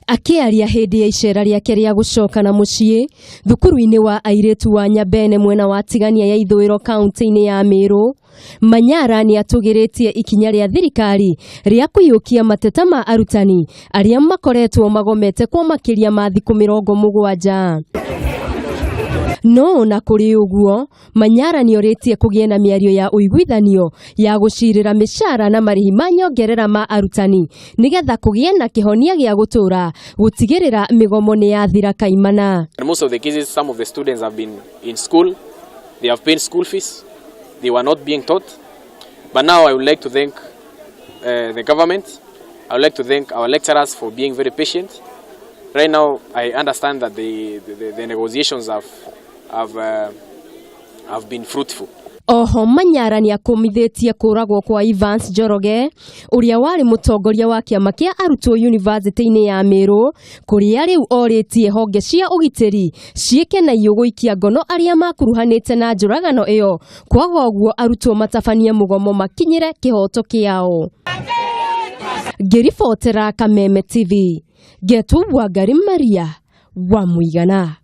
Akĩaria hĩndĩ ya icera rĩake rĩa gũcoka na mũciĩ thukuru-inĩ wa airĩtu wa Nyabene mwena wa Tigania ya ithũĩro kaunti-inĩ ya Meru, Manyara nĩ atũgĩrĩtie ikinya rĩa thirikari rĩa kũiyũkia mateta ma arutani arĩa makoretwo magomete kwa makĩria ma thikũ 70. No ona kũrĩ ũguo, Manyara nĩ orĩtie kũgĩe na mĩario ya ũiguithanio ya gũcirĩra mĩcara na marĩhi ma nyongerera ma arutani nĩgetha kũgĩe na kĩhonia gĩa gũtũra gũtigĩrĩra mĩgomo nĩ yathira kaimana. In most of the cases, some of the students have been in school, they have paid school fees, they were not being taught. But now I would like to thank the government, I would like to thank our lecturers for being very patient. Right now, I understand that the negotiations have been fruitful. Oho Manyara nĩ akũmithĩtie kũragwo kwa Evans Njoroge ũrĩa warĩ mũtongoria wa kĩama kĩa arutwo yunivasĩtĩ-inĩ ya Meru, kũrĩa rĩu orĩtie honge cia ũgitĩri ciĩke na iyũ gũikia ngono arĩa makuruhanĩte na njũragano ĩyo, kwaga ũguo arutwo matabanie mũgomo makinyĩre kĩhoto kĩao. Ngĩribotera Kameme TV, ngetwo Wangari Maria wa Mũigana.